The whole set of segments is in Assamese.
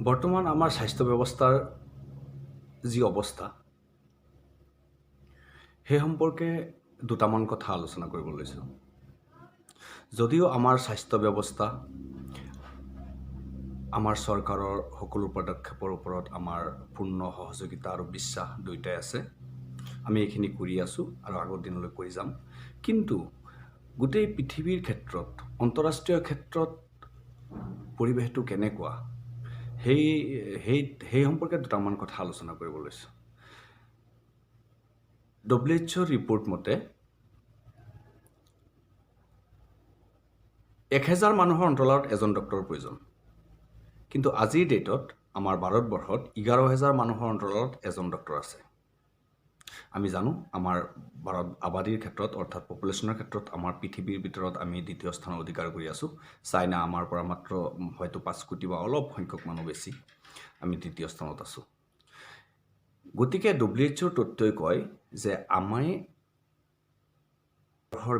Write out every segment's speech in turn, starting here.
বৰ্তমান আমাৰ স্বাস্থ্য ব্যৱস্থাৰ যি অৱস্থা, সেই সম্পৰ্কে দুটামান কথা আলোচনা কৰিব লৈছোঁ। যদিও আমাৰ স্বাস্থ্য ব্যৱস্থা, আমাৰ চৰকাৰৰ সকলো পদক্ষেপৰ ওপৰত আমাৰ পূৰ্ণ সহযোগিতা আৰু বিশ্বাস দুয়োটাই আছে, আমি এইখিনি কৰি আছোঁ আৰু আগৰ দিনলৈ কৰি যাম। কিন্তু গোটেই পৃথিৱীৰ ক্ষেত্ৰত, আন্তঃৰাষ্ট্ৰীয় ক্ষেত্ৰত পৰিৱেশটো কেনেকুৱা, সেই সেই সেই সম্পৰ্কে দুটামান কথা আলোচনা কৰিব লৈছোঁ। WHO report মতে 1000 মানুহৰ অন্তৰালত এজন ডক্টৰৰ প্ৰয়োজন। কিন্তু আজিৰ ডেটত আমাৰ ভাৰতবৰ্ষত 11,000 মানুহৰ অন্তৰালত এজন ডক্টৰ আছে। আমি জানো, আমাৰ ভাৰত আবাদীৰ ক্ষেত্ৰত, অৰ্থাৎ পপুলেশ্যনৰ ক্ষেত্ৰত আমাৰ পৃথিৱীৰ ভিতৰত আমি দ্বিতীয় স্থান অধিকাৰ কৰি আছোঁ। চাইনা আমাৰ পৰা মাত্ৰ হয়তো 5 কোটি বা অলপ সংখ্যক মানুহ বেছি, আমি দ্বিতীয় স্থানত আছোঁ। গতিকে WHO তথ্যই কয় যে আমি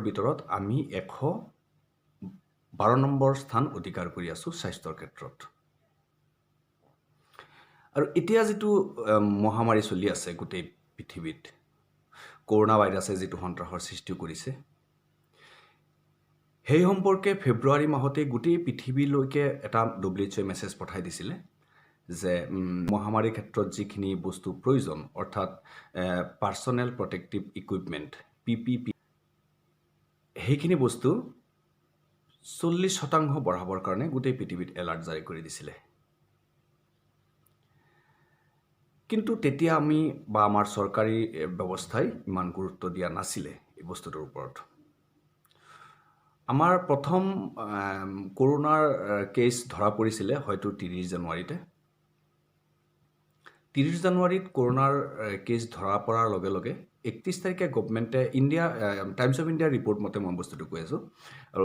ভিতৰত আমি 112 নম্বৰ স্থান অধিকাৰ কৰি আছোঁ স্বাস্থ্যৰ ক্ষেত্ৰত। আৰু এতিয়া যিটো মহামাৰী চলি আছে গোটেই পৃথিৱীত, কৰোণা ভাইৰাছে যিটো সন্ত্ৰাসৰ সৃষ্টি কৰিছে, সেই সম্পৰ্কে ফেব্ৰুৱাৰী মাহতে গোটেই পৃথিৱীলৈকে এটা WHO message পঠাই দিছিলে যে মহামাৰীৰ ক্ষেত্ৰত যিখিনি বস্তু প্ৰয়োজন, অৰ্থাৎ পাৰ্চনেল প্ৰটেক্টিভ ইকুইপমেণ্ট, PPP, সেইখিনি বস্তু 40% বঢ়াবৰ কাৰণে গোটেই পৃথিৱীত এলাৰ্ট জাৰি কৰি দিছিলে। কিন্তু তেতিয়া আমি বা আমাৰ চৰকাৰী ব্যৱস্থাই ইমান গুৰুত্ব দিয়া নাছিলে এই বস্তুটোৰ ওপৰত। আমাৰ প্ৰথম কৰোণাৰ কেছ ধৰা পৰিছিলে হয়তো 30 জানুৱাৰীতে। 30 জানুৱাৰীত কৰোণাৰ কেছ ধৰা পৰাৰ লগে লগে 31 তাৰিখে গভমেণ্টে ইণ্ডিয়া, টাইমছ অফ ইণ্ডিয়াৰ ৰিপৰ্ট মতে মই বস্তুটো কৈ আছোঁ, আৰু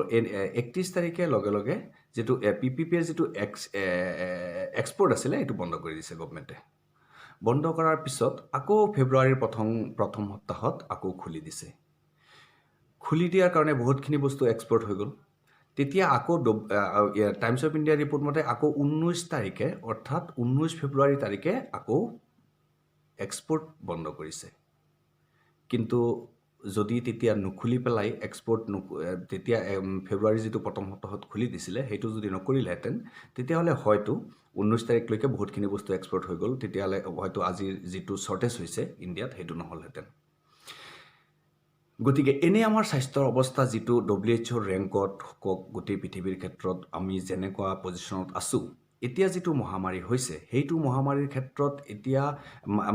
31 তাৰিখে লগে লগে যিটো পিপিপিৰ যিটো এক্সপৰ্ট আছিলে, সেইটো বন্ধ কৰি দিছে গভমেণ্টে। বন্ধ কৰাৰ পিছত আকৌ ফেব্ৰুৱাৰীৰ প্ৰথম প্ৰথম সপ্তাহত আকৌ খুলি দিছে। খুলি দিয়াৰ কাৰণে বহুতখিনি বস্তু এক্সপৰ্ট হৈ গ'ল। তেতিয়া আকৌ টাইমছ অফ ইণ্ডিয়াৰ ৰিপৰ্ট মতে আকৌ 19 তাৰিখে, অৰ্থাৎ 19 ফেব্ৰুৱাৰী তাৰিখে আকৌ এক্সপৰ্ট বন্ধ কৰিছে। কিন্তু যদি তেতিয়া নুখুলি পেলাই এক্সপৰ্ট, তেতিয়া ফেব্ৰুৱাৰী যিটো প্ৰথম সপ্তাহত খুলি দিছিলে, সেইটো যদি নকৰিলেহেঁতেন, তেতিয়াহ'লে হয়তো 19 তাৰিখলৈকে বহুতখিনি বস্তু এক্সপৰ্ট হৈ গ'ল। তেতিয়াহ'লে হয়তো আজিৰ যিটো শ্বৰ্টেজ হৈছে ইণ্ডিয়াত, সেইটো নহ'লহেঁতেন। গতিকে এনেই আমাৰ স্বাস্থ্যৰ অৱস্থা যিটো WHO ৰেংকত কওক, গোটেই পৃথিৱীৰ ক্ষেত্ৰত আমি যেনেকুৱা পজিশ্যনত আছোঁ, এতিয়া যিটো মহামাৰী হৈছে, সেইটো মহামাৰীৰ ক্ষেত্ৰত এতিয়া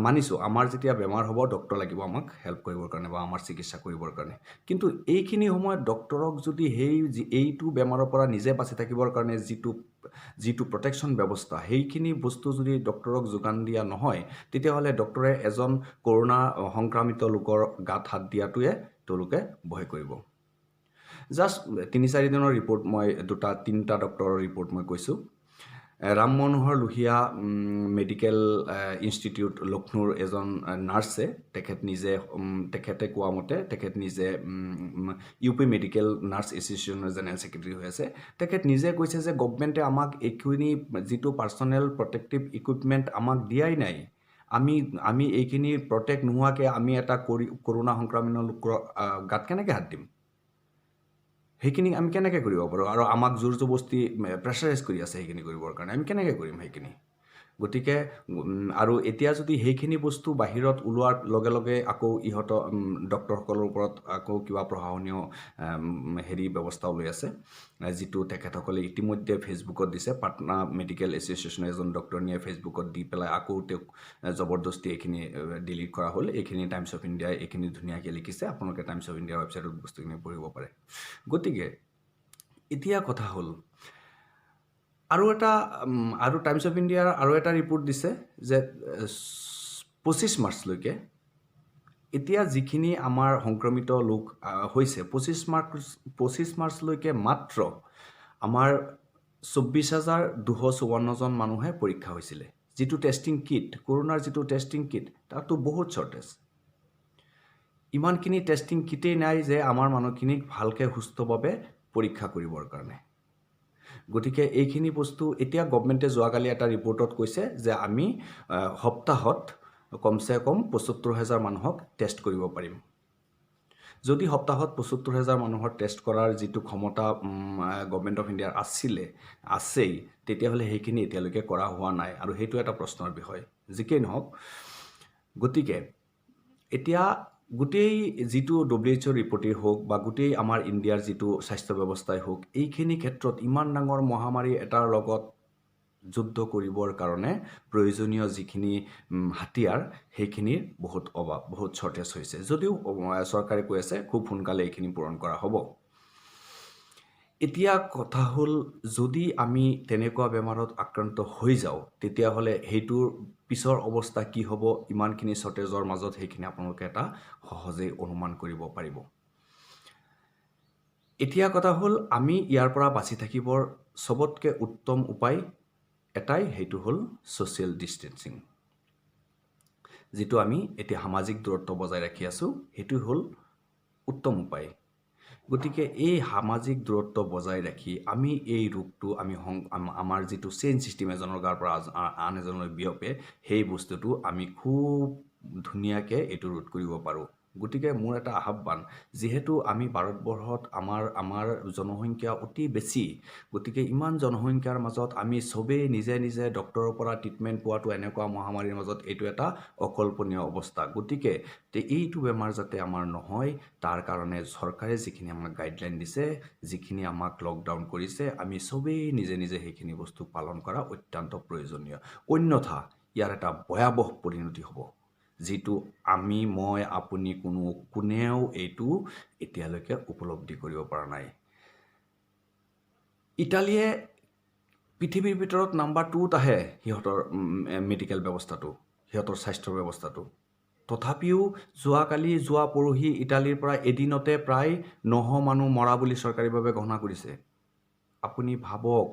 মানিছোঁ, আমাৰ যেতিয়া বেমাৰ হ'ব, ডক্টৰ লাগিব আমাক হেল্প কৰিবৰ কাৰণে বা আমাৰ চিকিৎসা কৰিবৰ কাৰণে। কিন্তু এইখিনি সময়ত ডক্টৰক যদি সেই এইটো বেমাৰৰ পৰা নিজে বাচি থাকিবৰ কাৰণে যিটো যিটো প্ৰটেকশ্যন ব্যৱস্থা, সেইখিনি বস্তু যদি ডক্টৰক যোগান দিয়া নহয়, তেতিয়াহ'লে ডক্টৰে এজন কৰোণা সংক্ৰামিত লোকৰ গাত হাত দিয়াটোৱে তেওঁলোকে ভয় কৰিব। জাষ্ট 3-4 দিনৰ ৰিপৰ্ট মই, দুটা তিনিটা ডক্টৰৰ ৰিপৰ্ট মই কৈছোঁ। ৰাম মনোহৰ লোহিয়া মেডিকেল ইনষ্টিটিউট, লক্ষ্ণৌৰ এজন নাৰ্ছে, তেখেত নিজে তেখেতে কোৱা মতে তেখেত নিজে ইউ পি মেডিকেল নাৰ্ছ এছ'চিয়েশ্যনৰ জেনেৰেল ছেক্ৰেটেৰী হৈ আছে। তেখেত নিজে কৈছে যে গভমেণ্টে আমাক এইখিনি যিটো পাৰ্চনেল প্ৰটেক্টিভ ইকুইপমেণ্ট আমাক দিয়াই নাই। আমি আমি এইখিনি প্ৰটেক্ট নোহোৱাকৈ আমি এটা কৰোণা সংক্ৰমণৰ লোকৰ গাত কেনেকৈ হাত দিম? সেইখিনি আমি কেনেকৈ কৰিব পাৰোঁ? আৰু আমাক জোৰ জবস্তি প্ৰেছাৰাইজ কৰি আছে সেইখিনি কৰিবৰ কাৰণে। আমি কেনেকৈ কৰিম সেইখিনি? গতিকে আৰু এতিয়া যদি সেইখিনি বস্তু বাহিৰত ওলোৱাৰ লগে লগে আকৌ ইহঁতৰ ডক্টৰসকলৰ ওপৰত আকৌ কিবা প্ৰশাসনীয় হেৰি ব্যৱস্থাও লৈ আছে, যিটো তেখেতসকলে ইতিমধ্যে ফেচবুকত দিছে। পাটনা মেডিকেল এছ'চিয়েশ্যনৰ এজন ডক্টৰনীয়ে ফেচবুকত দি পেলাই আকৌ তেওঁক জবৰদস্তি এইখিনি ডিলিট কৰা হ'ল। এইখিনি টাইমছ অফ ইণ্ডিয়াই এইখিনি ধুনীয়াকৈ লিখিছে। আপোনালোকে টাইমছ অফ ইণ্ডিয়াৰ ৱেবছাইটত বস্তুখিনি পঢ়িব পাৰে। গতিকে এতিয়া কথা হ'ল আৰু টাইমছ অফ ইণ্ডিয়াৰ আৰু এটা ৰিপৰ্ট দিছে যে 25 মাৰ্চলৈকে এতিয়া যিখিনি আমাৰ সংক্ৰমিত লোক হৈছে, 25 মাৰ্চলৈকে মাত্ৰ আমাৰ 24,254জন মানুহে পৰীক্ষা হৈছিলে। যিটো টেষ্টিং কিট, কৰোণাৰ যিটো টেষ্টিং কিট, তাতো বহুত শ্বৰ্টেজ। ইমানখিনি টেষ্টিং কিটেই নাই যে আমাৰ মানুহখিনিক ভালকৈ সুস্থভাৱে পৰীক্ষা কৰিবৰ কাৰণে। গতিকে এইখিনি বস্তু এতিয়া গভমেণ্টে যোৱাকালি এটা ৰিপৰ্টত কৈছে যে আমি সপ্তাহত কমচে কম 75,000 মানুহক টেষ্ট কৰিব পাৰিম। যদি সপ্তাহত 75,000 মানুহৰ টেষ্ট কৰাৰ যিটো ক্ষমতা গভমেণ্ট অফ ইণ্ডিয়াৰ আছিলে, আছেই, তেতিয়াহ'লে সেইখিনি এতিয়ালৈকে কৰা হোৱা নাই আৰু সেইটো এটা প্ৰশ্নৰ বিষয়। যিকেই নহওক, গতিকে এতিয়া গোটেই যিটো WHO ৰিপৰ্টেই হওক বা গোটেই আমাৰ ইণ্ডিয়াৰ যিটো স্বাস্থ্য ব্যৱস্থাই হওক, এইখিনি ক্ষেত্ৰত ইমান ডাঙৰ মহামাৰী এটাৰ লগত যুদ্ধ কৰিবৰ কাৰণে প্ৰয়োজনীয় যিখিনি হাতিয়াৰ, সেইখিনিৰ বহুত অভাৱ, বহুত শ্বৰ্টেজ হৈছে। যদিও চৰকাৰে কৈ আছে খুব সোনকালে এইখিনি পূৰণ কৰা হ'ব। এতিয়া কথা হ'ল, যদি আমি তেনেকুৱা বেমাৰত আক্ৰান্ত হৈ যাওঁ, তেতিয়াহ'লে সেইটোৰ পিছৰ অৱস্থা কি হ'ব ইমানখিনি শ্বৰ্টেজৰ মাজত, সেইখিনি আপোনালোকে এটা সহজেই অনুমান কৰিব পাৰিব। এতিয়া কথা হ'ল, আমি ইয়াৰ পৰা বাচি থাকিবৰ চবতকৈ উত্তম উপায় এটাই, সেইটো হ'ল ছ'চিয়েল ডিষ্টেঞ্চিং। যিটো আমি এতিয়া সামাজিক দূৰত্ব বজাই ৰাখি আছোঁ, সেইটো হ'ল উত্তম উপায়। গতিকে এই সামাজিক দূৰত্ব বজাই ৰাখি আমি এই ৰোগটো আমি আমাৰ যিটো চেইন ছিষ্টেম, এজনৰ গাৰ পৰা আন এজনলৈ বিয়পে, সেই বস্তুটো আমি খুব ধুনীয়াকৈ এইটো ৰোধ কৰিব পাৰোঁ। গতিকে মোৰ এটা আহ্বান, যিহেতু আমি ভাৰতবৰ্ষত আমাৰ জনসংখ্যা অতি বেছি, গতিকে ইমান জনসংখ্যাৰ মাজত আমি চবেই নিজে নিজে ডক্তৰৰ পৰা ট্ৰিটমেণ্ট পোৱাটো এনেকুৱা মহামাৰীৰ মাজত এইটো এটা অকল্পনীয় অৱস্থা। গতিকে এইটো বেমাৰ যাতে আমাৰ নহয়, তাৰ কাৰণে চৰকাৰে যিখিনি আমাক গাইডলাইন দিছে, যিখিনি আমাক লকডাউন কৰিছে, আমি চবেই নিজে নিজে সেইখিনি বস্তু পালন কৰা অত্যন্ত প্ৰয়োজনীয়। অন্যথা ইয়াৰ এটা ভয়াৱহ পৰিণতি হ'ব, যিটো আমি, মই, আপুনি কোনেও এইটো এতিয়ালৈকে উপলব্ধি কৰিব পৰা নাই। ইটালীয়ে পৃথিৱীৰ ভিতৰত নাম্বাৰ 2ত আহে সিহঁতৰ মেডিকেল ব্যৱস্থাটো, সিহঁতৰ স্বাস্থ্য ব্যৱস্থাটো। তথাপিও যোৱাকালি, যোৱা পৰহি ইটালীৰ পৰা এদিনতে প্ৰায় 900 মানুহ মৰা বুলি চৰকাৰীভাৱে ঘোষণা কৰিছে। আপুনি ভাবক,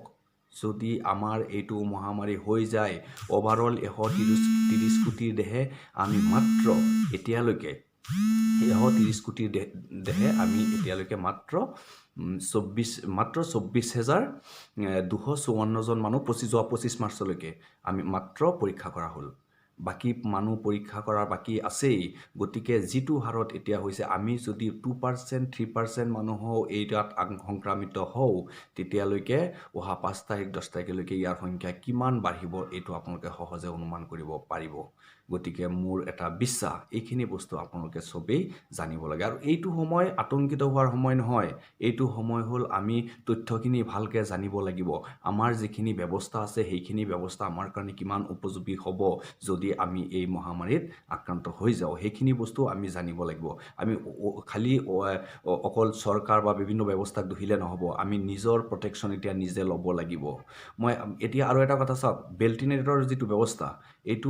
যদি আমাৰ এইটো মহামাৰী হৈ যায়, অভাৰঅল 130 কোটিৰ দেশে আমি মাত্ৰ এতিয়ালৈকে, 130 কোটিৰ দেশে আমি এতিয়ালৈকে মাত্ৰ 24,254জন মানুহ যোৱা 25 মাৰ্চলৈকে আমি মাত্ৰ পৰীক্ষা কৰা হ'ল। বাকী মানুহ পৰীক্ষা কৰাৰ বাকী আছেই। গতিকে যিটো হাৰত এতিয়া হৈছে, আমি যদি 2%, 3% মানুহো এইটাত সংক্ৰামিত হওঁ, তেতিয়ালৈকে অহা 5 তাৰিখ, 10 তাৰিখলৈকে ইয়াৰ সংখ্যা কিমান বাঢ়িব, এইটো আপোনালোকে সহজে অনুমান কৰিব পাৰিব। গতিকে মোৰ এটা বিশ্বাস, এইখিনি বস্তু আপোনালোকে চবেই জানিব লাগে আৰু এইটো সময় আতংকিত হোৱাৰ সময় নহয়। এইটো সময় হ'ল আমি তথ্যখিনি ভালকৈ জানিব লাগিব। আমাৰ যিখিনি ব্যৱস্থা আছে, সেইখিনি ব্যৱস্থা আমাৰ কাৰণে কিমান উপযোগী হ'ব যদি আমি এই মহামাৰীত আক্ৰান্ত হৈ যাওঁ, সেইখিনি বস্তু আমি জানিব লাগিব। আমি খালি অকল চৰকাৰ বা বিভিন্ন ব্যৱস্থাক দোষিলে নহ'ব, আমি নিজৰ প্ৰটেকশ্যন এতিয়া নিজে ল'ব লাগিব। মই এতিয়া আৰু এটা কথা চাওক, ভেণ্টিলেটৰৰ যিটো ব্যৱস্থা, এইটো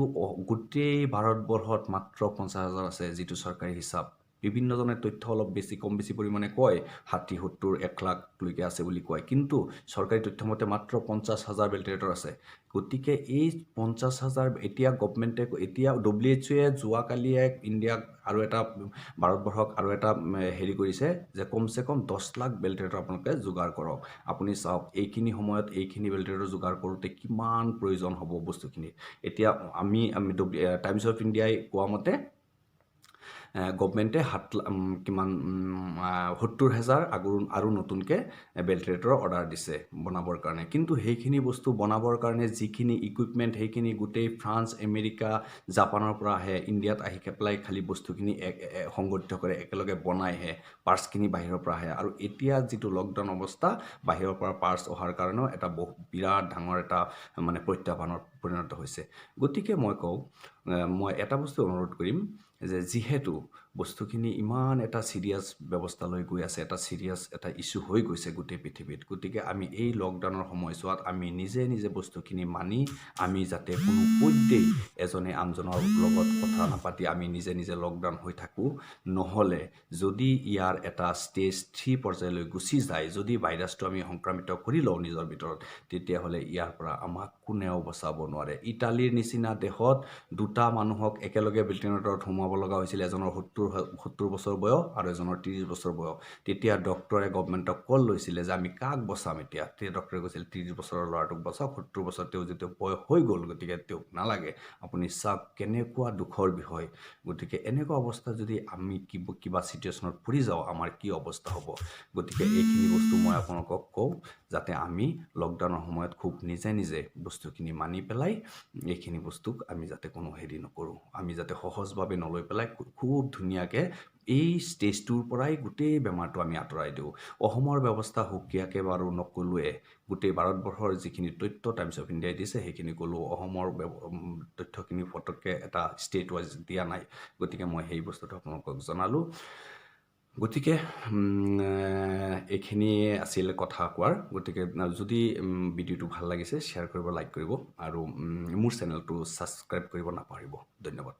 গোটেই ভাৰতবৰ্ষত মাত্ৰ 50,000 আছে, যিটো চৰকাৰী হিচাপ। বিভিন্নজনে তথ্য অলপ বেছি কম বেছি পৰিমাণে কয়, 60, 70, 1 লাখলৈকে আছে বুলি কয়, কিন্তু চৰকাৰী তথ্য মতে মাত্ৰ 50,000 ভেণ্টিলেটৰ আছে। গতিকে এই 50,000 এতিয়া গভমেণ্টে, এতিয়া WHO এ যোৱাকালিয়ে ইণ্ডিয়াক আৰু এটা, ভাৰতবৰ্ষক আৰু এটা হেৰি কৰিছে যে কমচে কম 10 লাখ ভেণ্টিলেটৰ আপোনালোকে যোগাৰ কৰক। আপুনি চাওক, এইখিনি সময়ত এইখিনি ভেণ্টিলেটৰ যোগাৰ কৰোঁতে কিমান প্ৰয়োজন হ'ব বস্তুখিনি। এতিয়া আমি টাইমছ অফ ইণ্ডিয়াই কোৱা মতে গভমেণ্টে সাত কিমান 70,000 আগৰ আৰু নতুনকৈ ভেণ্টিলেটৰৰ অৰ্ডাৰ দিছে বনাবৰ কাৰণে। কিন্তু সেইখিনি বস্তু বনাবৰ কাৰণে যিখিনি ইকুইপমেণ্ট, সেইখিনি গোটেই ফ্ৰান্স, আমেৰিকা, জাপানৰ পৰা আহে। ইণ্ডিয়াত আহি পেলাই খালি বস্তুখিনি সংগঠিত কৰে, একেলগে বনাইহে, পাৰ্টছখিনি বাহিৰৰ পৰা আহে। আৰু এতিয়া যিটো লকডাউন অৱস্থা, বাহিৰৰ পৰা পাৰ্টছ অহাৰ কাৰণেও এটা বহু বিৰাট ডাঙৰ এটা মানে প্ৰত্যাহ্বানত পৰিণত হৈছে। গতিকে মই কওঁ, মই এটা বস্তু অনুৰোধ কৰিম যে যিহেতু বস্তুখিনি ইমান এটা ছিৰিয়াছ ব্যৱস্থালৈ গৈ আছে, এটা ছিৰিয়াছ এটা ইছ্যু হৈ গৈছে গোটেই পৃথিৱীত, গতিকে আমি এই লকডাউনৰ সময়ছোৱাত আমি নিজে নিজে বস্তুখিনি মানি, আমি যাতে কোনো পধ্যেই এজনে আনজনৰ লগত কথা নাপাতি আমি নিজে নিজে লকডাউন হৈ থাকোঁ। নহ'লে যদি ইয়াৰ এটা ষ্টেজ 3 পৰ্যায়লৈ গুচি যায়, যদি ভাইৰাছটো আমি সংক্ৰামিত কৰি লওঁ নিজৰ ভিতৰত, তেতিয়াহ'লে ইয়াৰ পৰা আমাক কোনেও বচাব নোৱাৰে। ইটালীৰ নিচিনা দেশত দুটা মানুহক একেলগে ভেণ্টিলেটৰত সোমাব লগা হৈছিল, এজনৰ 70 70 বছৰ বয়স আৰু এজনৰ 30 বছৰ বয়স। তেতিয়া ডক্টৰে গভমেণ্টক কল লৈছিলে যে আমি কাক বচাম এতিয়া? তেতিয়া ডক্টৰে কৈছিল, 30 বছৰৰ ল'ৰাটোক বচাওক, 70 বছৰ তেওঁ যেতিয়া বয়স হৈ গ'ল, গতিকে তেওঁক নালাগে। আপুনি চাওক কেনেকুৱা দুখৰ বিষয়। গতিকে এনেকুৱা অৱস্থা যদি আমি কিবা চিটুৱেশ্যনত পৰি যাওঁ, আমাৰ কি অৱস্থা হ'ব? গতিকে এইখিনি বস্তু মই আপোনালোকক কওঁ যাতে আমি লকডাউনৰ সময়ত খুব নিজে নিজে বস্তুখিনি মানি পেলাই এইখিনি বস্তুক আমি যাতে কোনো হেৰি নকৰোঁ, আমি যাতে সহজভাৱে নলৈ পেলাই খুব ধুনীয়াকৈ এই ষ্টেজটোৰ পৰাই গোটেই বেমাৰটো আমি আঁতৰাই দিওঁ। অসমৰ ব্যৱস্থা সুকীয়াকৈ বাৰু নক'লোৱে, গোটেই ভাৰতবৰ্ষৰ যিখিনি তথ্য টাইমছ অফ ইণ্ডিয়াই দিছে সেইখিনি ক'লোঁ। অসমৰ তথ্যখিনি ফটককৈ এটা ষ্টেট ৱাইজ দিয়া নাই, গতিকে মই সেই বস্তুটো আপোনালোকক জনালোঁ। গতিকে এইখিনিয়ে আছিল কথা কোৱাৰ। গতিকে যদি ভিডিঅ'টো ভাল লাগিছে, শ্বেয়াৰ কৰিব, লাইক কৰিব আৰু মোৰ চেনেলটো ছাবস্ক্ৰাইব কৰিব নাপাহৰিব। ধন্যবাদ।